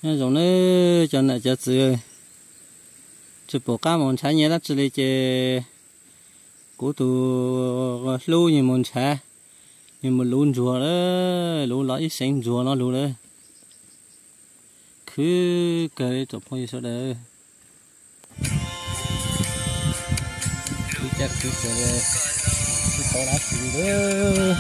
Nyob zoo nawb cov nam cov txwv, tsis pom qab mus ntshav nyiaj dab tsi li ces kuv tus hlub nws mus ntshav, nws mus luv ntsuag lawm, luv los ib seev ntsuag no lug lawm. Khwv kawg li tsoom phooj ywg sawv daws. Khwv caj khwv ces tsis tau dab tsi li lawm.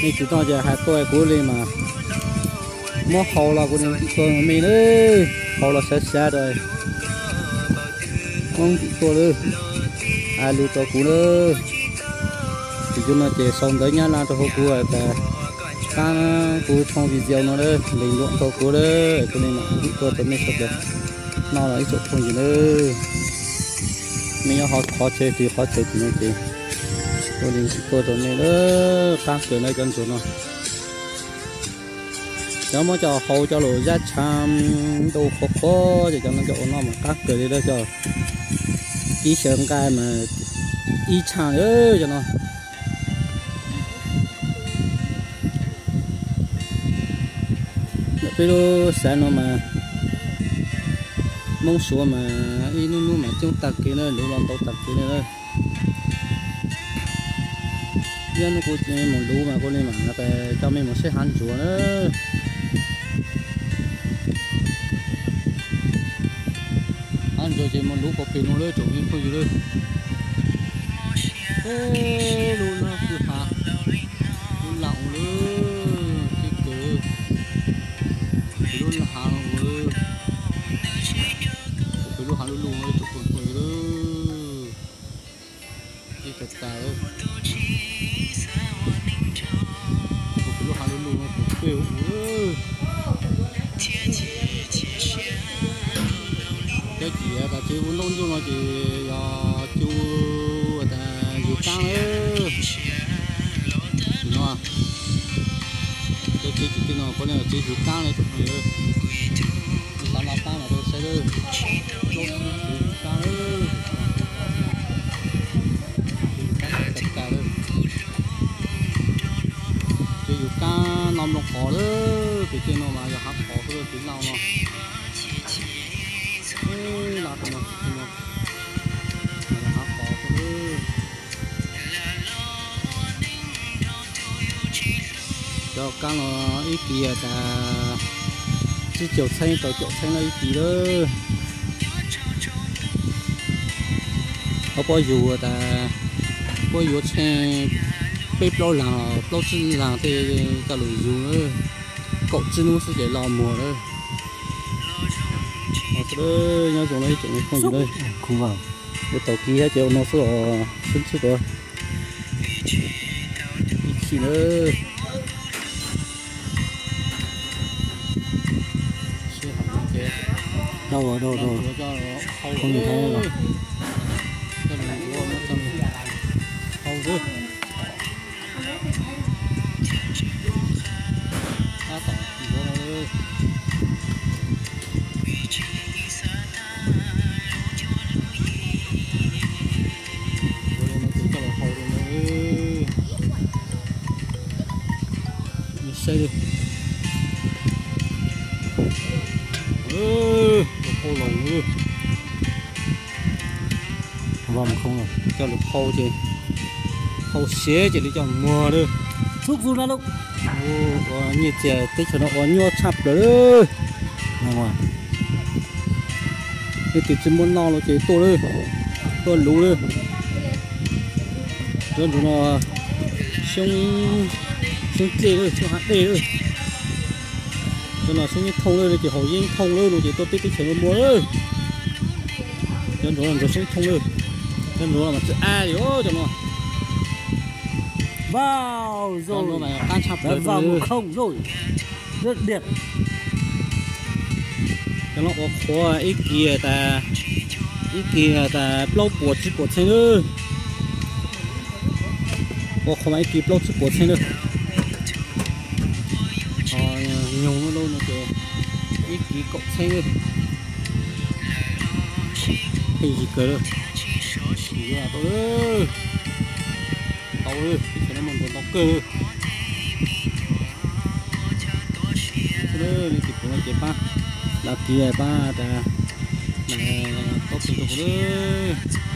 Nej tsis tau ces hais tuaj kuv li mas, muab haus los kuv li tuaj me lawm, haus los xav xav rau, muab ntim tuaj lawm, hais lus rau kuv lawm. Ces cov no ces sau ntawv Nyab Laj rau hauv kuv tas, pab kuv tshooj video no lawm, li luam rau kuv lawm, kuv li mam ntim tuaj rau nej sawv daws noj los ib tsoom phooj ywg lawm. Nej nyob qhov chaw twg qhov chaw twg no ces kuv li ntim tuaj rau nej lawm, qab kawg na cov ntsuag no. Cov muab coj haus coj los zab tshaav ntau qhuav qhuav ces cov no coj ua noj mas qab kawg li lawm cov. Ib xyaw nqaij mas ib tshaav li cov no. Ntawm peb lub xav no mas Hmoob Suav mas ib hnub hnub mas coob tag kev na, luv los ntau tag kev li na. Ib hnub kuv mus luv mas kuv li mam coj mej mus saib hav ntsuag na. Hav ntsuag ces mus luv pov pem no lawm tsoom phooj ywg lawm. Peb lub no kwj ha, lub lag ua lawm, tib kawg, pem lub hav no ua, pem lub hav lug lug no tsoom phooj ywg lawm. Ib tag tag lawm. Kuv lub hav lug lug no kuv peb ua. Cov ciam tas tsev ua nroj ntsuag no ces yog cua tas yus kaab lawm. No, cov tsev ciam teb no puav leej yog tsev yus kaab lawm tsoom phooj ywg. Xav los pab mas rau saib lawm. Tsev yus kaab lawm. Tsev yus kaab tag tag lawm. Tsev yus kaab no mloog qhov lawm, pem tej no mas yog hav qhov xwb lawm, pem laj no. Laj no, no, hav qhov xwb lawm. Cov kab no ib kis tas tsib caug txheeb rau caum txheeb no ib kis lawm. Ob pob yus tas puab yuav tsheej peb plaub laag plaub tsib laag tej coj lug yug lawm. Kaum tsib hnub xwb ces loj muag lawm. Nyob zoo na ib tsoom phooj ywg, yuav tau kis hab ces ua no xwb os, sib ntsib dua ib chim na. Dhau, dhau, dhau. Saib, lub qau loos, coj lug hau ces hau siav ces lawv coj muag lawm. Ua nyiaj txiag teb chaws no ua nyuaj tshaj plaws lawm. Leej twg tsis muaj noj los ces tuaj lawm, tuaj luv lawm. Cov ntawm no xyoob, xyoob dlej lawm, xyoob hav dej lawm. Cov no xyoob yeeb thooj lawm no ces haus yeeb thooj lawm no ces tuaj peb teb chaws no muag lawm. Cov ntawm no xyoob thooj lawm, cov ntawm no mas tsis ab li cov no. Cov no mas qab tshaj plaws. Cov no ua qhuav ib kis tas, ib kis tas plaub puas tsib puas txheeb lawm. Ua qhuav mas ib kis plaub tsib puas txheeb lawm. Nyoog lub no ces ib kis kaum txheeb lawm. Pheej yig kawg lawm. Tau lawm, tau lawm, teb chaws no muaj ntsuag ntau kawg lawm. Leej twg pum no ces pab, lawv kis pab tas, taub pem rau kuv lawm.